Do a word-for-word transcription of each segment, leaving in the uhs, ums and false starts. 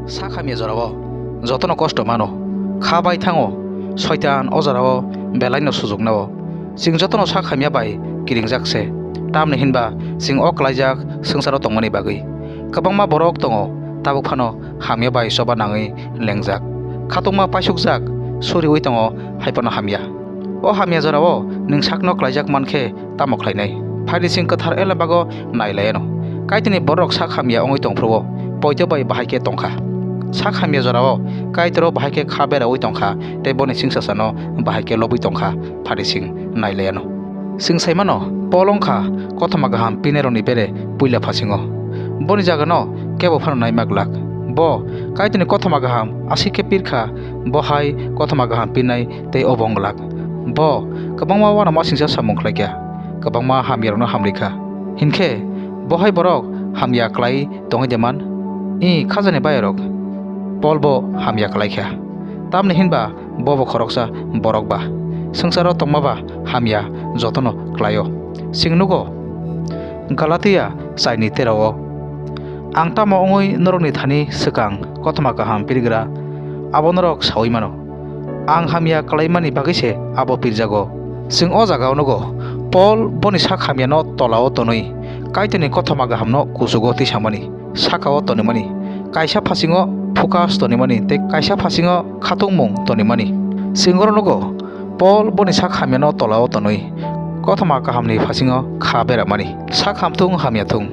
Sak hamya jorao jotono kosto mano, kha bai thango. Soitan o jorao belaino sujuknao. Chwng jotono sak hamya bai kiringjak se, tamni hinba chwng o klaijak swngcharo tongmani bagwi. Kwbangma borok tongo, tabuk phano hamya bai choba nangwi lengjak, khatungma paisukjak, suriui tongo, hai phano hamya. O hamya jorao nwng sakno klaijak man khe tamo khlainai? Phaidi chwng kwthar Ela bago nai laiano. Kaitorni borok sak hamya wngwi tong phuru-o poito bai bahai khe tongkha. Sak hamya jorao Kaitoro bahai khe kha beraui tongkha tei boni chwngsasano bahai khe lobwi tongkha. Phaidi chwng nai laiano. Chwng sai mano, Pol wngkha kothoma kaham pirnairokni bere puila phasingo. Boni jagano kebo phano naima glak. Bo Kaitorni kothoma kaham aswk khe pirkha, bo hai kothoma kaham pirnai tei obo wng glak. Bo kwbangma uanamasingcha samung khlaikha, kwbangma hamyarokno hamrikha. Hinkhe bo hai borok hamya klai tongwi de man? Ih, khajani bayarok, Pol bo hamya klaikha. Tamni hinba bo bo khoroksa borok ba, swngcharo tongma ba hamya jotono klaio. Chwng nugo Galatia chaini terao, "Ang tamo wngwi norokni thani swkang kothoma kaham pirigra, abo norok saui mano. Ang hamya klaimani bagwi se abo pirjago." Chwng o jagao nugo, Pol boni sak hamyano tolao tonwi Kaitorni kothoma kahamno kuchugo tisamani, sakao tonimani, kaisa phasingo phukas tonimani tei kaisa phasingo khatungmung tonimani. Chwng oro nugo, Pol boni sak hamyano tolao tonwi kothoma kahamni phasingo kha beramani. Sak hamthung hamya thung,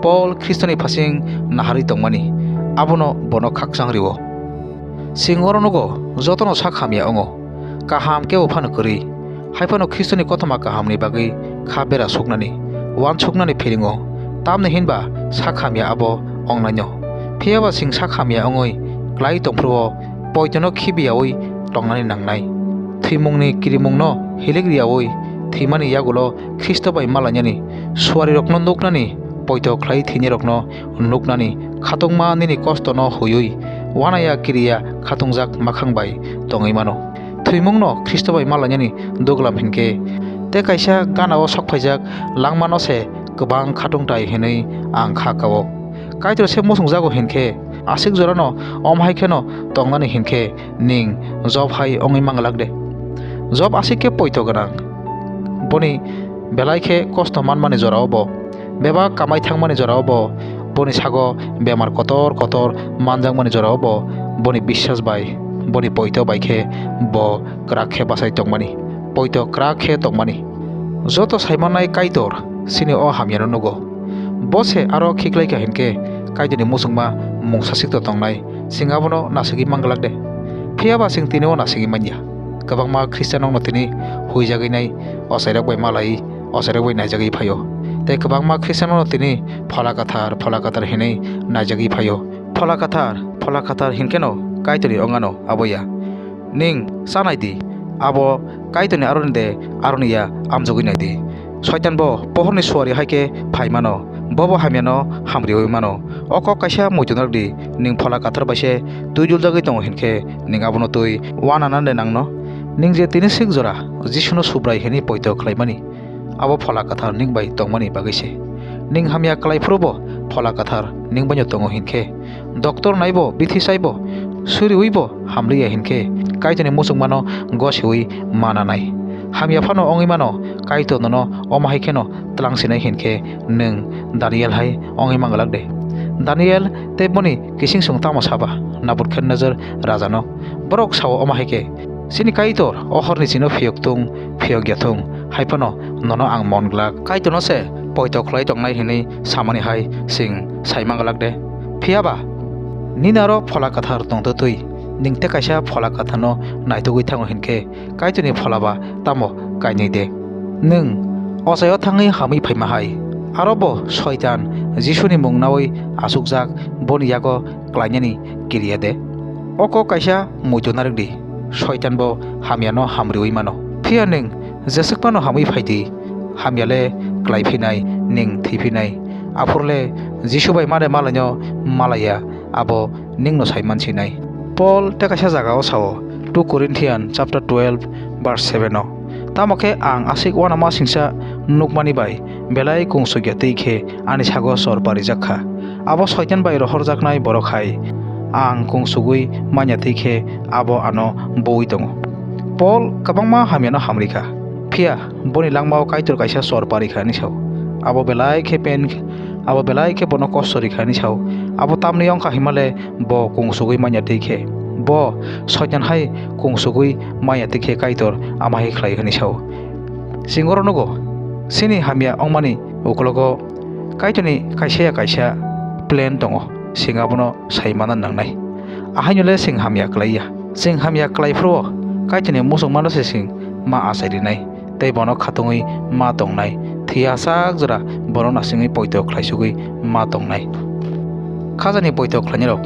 Pol Khristoni phasing naharwi tongmani, abono bono khakchang rwo. Chwng oro nugo, jotono sak hamya wngo, kaham kebo phano kwrwi, hai phano Khristoni kothoma kahamni bagwi kha bera suknani, uansuknani phiringo, tamni hinba sak hamya abo wngnaino. Phiya ba chwng sak hamya wngwi klai tong phuru-o poitono khibiyaui tongnani nangnai. Thwimungni kirimungno hilik riyaui thwimani yagulo Khristo bai malainani, suarirokno nuknani, poito khlai thwinairokno nuknani, khatungma nini kostono huiwi uanaya kiriya khatungjak makhang bai tongwi mano. Thwimungno Khristo bai malainani duglam hinkhe, tei kaisa ganao sokphaijak langmano se kwbang khatungtai hinwi ang kha kao. Kaitor se muchungjago hinkhe, aswk jorano omo hai kheno tongnani hinkhe, ning Job hai wngwi manglak de? Job aswk khe poito gwnang. Boni belai khe kosto manmani jorao bo, bebak kamai thangmani jorao bo, boni sago bemar kotor kotor manjakmani jorao bo, boni biswas bai, boni poito bai khe bo kwrak khe bachai tongmani, poito kwrak khe tongmani. Joto saimannai Kaitor chini o hamyano nugo. Bo se aro khiklaikha hinkhe Kaitorni muchungma mungsa sikto tongnai, chwng abono nasugwi manglak de? Phiya ba chwng tini o nasugwi manya. Kwbangma Khristianrokno tini huijagwi nai, ochairok bai malai, ochairok bai naijagwi phaio. Tei kwbangma Khristianrokno tini Phola Kwthar, Phola Kwthar hinwi naijagwi phaio. Phola Kwthar, Phola Kwthar hinkheno Kaitorni ongano abo ya. Ning chanai di, abo Kaitorni aroni de, aroni ya, amjogwi nai di. Soitan bo pohorni suari hai khe phai mano, bobo hamyano hamriui mano. O kok kaisa muitu narwk di, ning Phola Kwthar bai se twi duljagwi tongo hinkhe, ning abono twi uananani nangno? Ning je tini swk jora Jisuno Subrai hwnwi poito khlaimani, abo Phola Kwthar ning bai tongmani bagwi se. Ning hamya klai phuru bo Phola Kwthar ning baino tongo hinkhe, doktor naibo, bithi saibo, suriui bo hamliya hinkhe, Kaitorni muchungmano gosiui mananai. Hamya phano wngwi mano, Kaitor nono omo hai kheno twlang sinai hinkhe, nwng Daniel hai wngwi manglak de? Daniel tei boni kisingsong tamo saba Nabukadnezar rajano? Borok sao omo hai khe, "Chini Kaitor o horni chino phiyok thung, phiyok ya thung, hai phano nono ang mon glak. Kaitorno se poito khlai tongnai," hwnwi samani hai chwng sai manglak de? Phiya ba nini aro Phola Kwthar tongtwtwi, ning tei kaisa Phola Kwtharno naitugwi thango hinkhe, Kaitorni Phola ba tamo kainwi de? Nwng ochaio thangwi hamwi phaima hai, aro bo Soitan Jisuni mung naui achukjak, boni yago klainani kiriya de? O kok kaisa muitu narwk di, Soitan bo hamyano hamriui mano. Phiya nwng jeswk phano hamwi phai di, hamya le klai phinai, nwng thwi phinai. Aphuru le Jisu bai mare malaino malaiya, abo nwngno sai mansinai. Pol tei kaisa jagao sao, two Corinthian chapter twelve verse seven o, "Tamo khe ang aswk uanamasingcha nukmani bai belai kungsukya twi khe ani sago chor parijak kha. Abo Soitan bai rohorjaknai borok hai. ang kungsugwi manya twi khe abo ano buwi tongo. Pol kwbangma hamyano hamri kha, phiya boni langmao Kaitor kaisa chor pari kha hwnwi sao. Abo belai khe pen, abo belai khe bono kosto ri kha hwnwi sao. Abo tamni wng kha himale bo kungsugwi manya twi khe. Bo Soitan hai kungsugwi manya twi khe Kaitor ama hai khlai hwnwi sao. Chwng oro nugo, chini hamya wngmani ukologo Kaitorni kaisa ya kaisa plan tongo, chwng abono sai manna nangnai. Ahaino le chwng hamya klai ya. Chwng hamya klai phuru-o Kaitorni muchungmano se chwng ma achai rinai, tei bono khatungwi ma tongnai, thwi achak jora bono nasingwi poito khlaisugwi ma tongnai. Khajani poito khlainairok,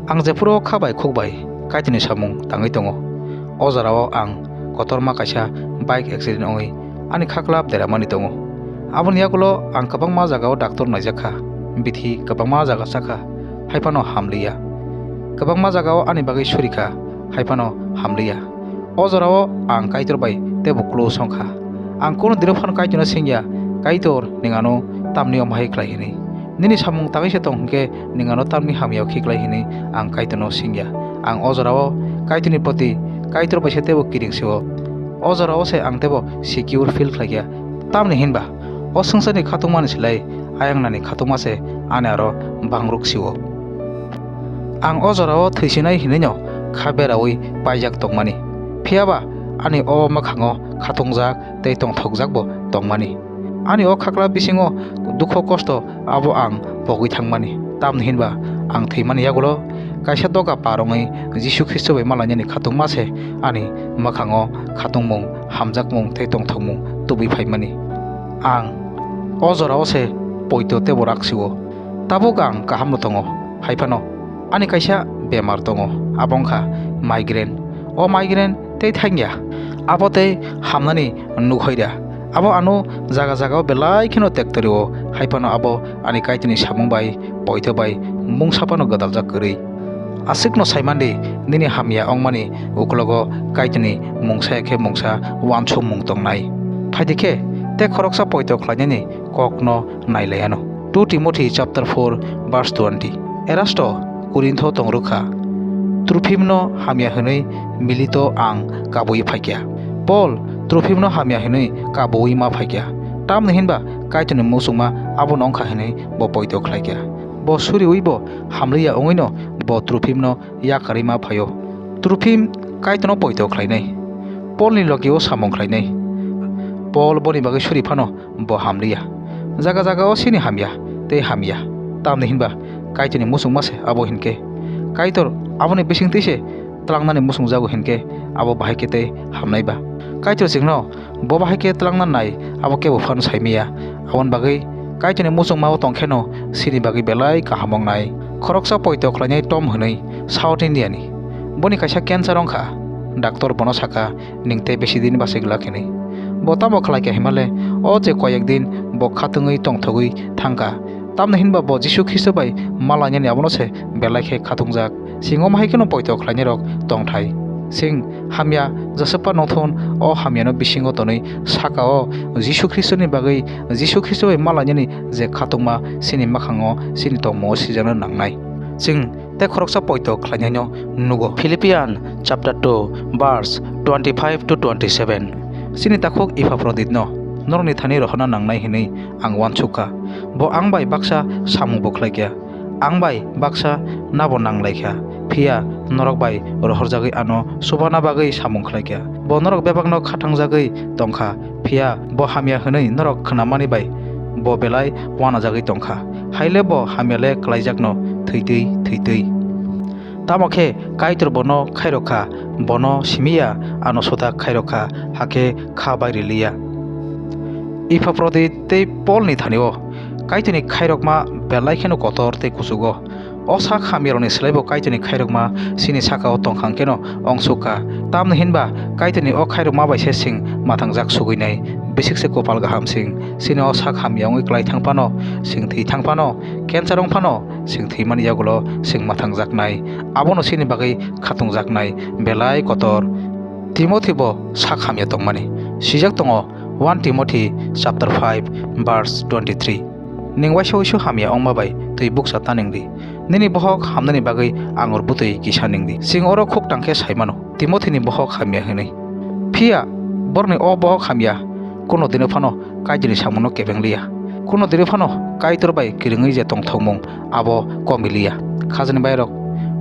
ang jephuru kha bai khuk bai Kaitorni samung tangwi tongo, o jorao ang kotorma kaisa bike accident wngwi ani khaklap deramani tongo. Aboni yagulo ang kwbangma jagao doctor naijak kha, bithi kwbangma jaga cha kha, hai phano hamliya. Kwbangma jagao ani bagwi suri kha, hai phano hamliya. O jorao ang Kaitor bai teibo close wng kha. Ang kunu dino phano Kaitorno singya, "Kaitor, nwng ano tamni omo hai khlai?" hwnwi. Nini samung tangwi se tong hwnkhe nwng ano tamni hamya khe klai hwnwi ang Kaitorno singya. Ang o jorao Kaitorni proti Kaitor bai se teibo kiring sio. O jorao se ang teibo secure feel khlaikha. Tamni hinba o swngcharni khatungmani slai ayangnani khatungma se ani aro bangruk sio. Ang o jorao thwisinai hinwino kha beraui paijak tongmani. Phiyaba ani o mwkhango khatungjak tei tongthokjakbo tongmani. Ani o khakla bisingo dukho kosto abo ang pogwi thangmani. Tamni hinba ang thwimani yagulo kaisa doga par wngwi Jisu Khristo bai malainani khatungma se ani mwkhango khatungmung, hamjakmung tei tongthokmung tubui phaimani. Ang o jorao se poito teibo rak sio. Tabuk ang kahamno tongo, hai phano ani kaisa bemar tongo, abo wngkha migraine. O migraine tei thangya, abo tei hamnani nukhoira. Abo ano jaga jagao belai kheno tektorio, hai phano abo ani Kaitorni samung bai, poito bai, mungsa phano gwdaljak kwrwi. Aswkno saimandi, nini hamya wngmani uklogo Kaitorni mungsa ya khe mungsa uansukmung tongnai. Phaidi khe, tei khoroksa poito khlainani kokno nailaiano. Two Timothy chapter four verse twenty. Erasto Korintho tongrwkha, Truphimno hamya hwnwi Milito ang kabui phaikha. Paul Truphimno hamya hwnwi kabui ma phaikha. Tamni hinba Kaitorni muchungma abono wngkha hwnwi bo poito khlaikha. Bo suriwibo hamliya wngwino bo Truphimno yakarwi ma phaio. Truphim Kaitorno poito khlainai. Paulni logi-o samung khlainai. Paul boni bagwi suri phano bo hamliya. Jaga jaga-o sini hamya tei hamya. Tamni hinba Kaitorni muchungma se abo hinkhe. Kaitor aboni bisingtwi se tlangnani muchungjago hinkhe abo bahai khe tei hamnai ba. Kaitor chwngno bo bahai khe tlangna nai abo kebo phano saimaya. Aboni bagwi Kaitorni muchungma-o tong kheno sini bagwi belai kaham wngnai. Khoroksa poito khlainai Tom hwnwi South India ni. Boni kaisa cancer wngkha. Doctor bono sakha, "Nwng tei besi din bachai glak," hinwi. Bo tamo khlai kha himale, o je koyek din bo khatungwi tongthogwi thangkha. Tamni hinba bo Jisu Khristo bai malainani abono se belai khe khatungjak. Singo mahai kheno poito khlainairok tongthai. Sing hamya jeswkpa nongthun o hamyano bisingo tonwi saka-o Jisu Khristoni bagwi, Jisu Khristo bai malainani je khatungma sini mwkhango sini tongmungo sijakna nangnai. Sing tei khoroksa poito khlainaino nugo. Philippian chapter two verse twenty-five to twenty-seven. Chini takhuk Epaproditno norokni thani rohorna nangnai hinwi ang uansukha. Bo ang bai baksa samungbo khlaikha. Ang bai baksa nabo nanglaikha, phiya norok bai rohorjagwi ano chubana bagwi samung khlaikha. Bo norok bebakno khatangjagwi tongkha, phiya bo hamya hwnwi norok khnamani bai bo belai uanajagwi tongkha. Haile bo hamya le klaijakno thwitwi thwitwi. Tamo khe Kaitor bono khairok kha, bono simi ya ano suda khairok kha, hakhe kha bai riliya. Epaprodit tei Polni thani-o Kaitorni khairokma belai kheno kotor tei kuchugo. O sak hamyarokni slaibo Kaitorni khairokma chini saka-o tongkha hwnkhe no ongsuk kha. Tamni hinba Kaitorni o khairokma bai se chwng mathangjak sugwinai, bisik se kopal kaham chwng. Chini o sak hamya wngwi klai thang phano, chwng thwi thang phano, cancer wng phano, chwng thwimani yagulo chwng mathangjaknai. Abono chini bagwi khatungjaknai belai kotor. Timothy bo sak hamya tongmani. Swijak tongo, One Timothy chapter five verse twenty-three. Nwng waisa uisu hamya wngma bai twi bukcha ta nengdi. Nini bohok hamnani bagwi angur bwtwi kisa ning di. Chwng oro khuk tang khe sai mano, Timothini bohok hamya hwnwi. Phiya borokni o bohok hamya kuno dino phano Kaitorni samungno kebeng liya. Kuno dino phano Kaitor bai kwrwngwi je tongthokmung abo komi liya. Khajani bairok,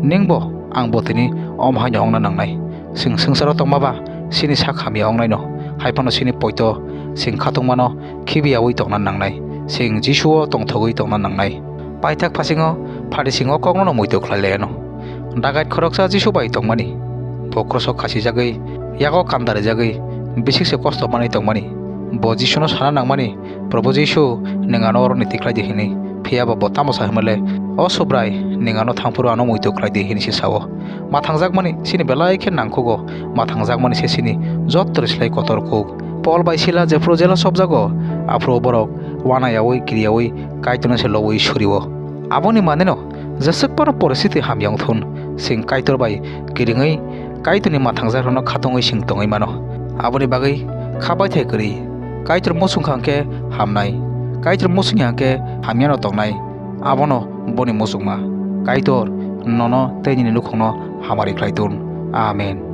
ningbo angbo tini omo haino wngna nangnai. Chwng swngcharo tongma ba chini sak hamya wngnaino, hai phano chini poito chwng khatungmano khibiyaui tongna nangnai. Chwng Jisuo tongthogwi tongna nangnai. Paithak phasingo Pharisingo koknono muitu khlai laiano. Dagait khoroksa Jisu bai tongmani. Bo kroso khasijagwi, yago kandarijagwi, bisik se kosto manwi tongmani. Bo Jisuno sana nangmani, "Probo Jisu, nwng ano oroni tikhlai di," hwnwi. Phiya ba bo tamo sa hwnmale, "O Subrai, nwng ano thangphuru ano muitu khlai di," hwnwi se sao. Ma thangjakmani chini belai khe nangkhugo, ma thangjakmani se chini jotto ni slai kotor kuk. Pol bai Sila jephuru jela sobjago, aphuru borok uanayaui, kiriyaui, Kaitorno se loui surio. Aboni maneno, jeswk phano poristhiti hamya wngthun, chwng Kaitor bai kwrwngwi Kaitorni ma thangjakrokno khatungwi chwng tongwi mano. Aboni bagwi kha baithai kwrwi, Kaitor muchungkha hwnkhe hamnai, Kaitor muchungya hwnkhe hamyano tongnai, abono boni muchungma. Kaitor nono tei nini nukhungno hamari khlai tun. Amen.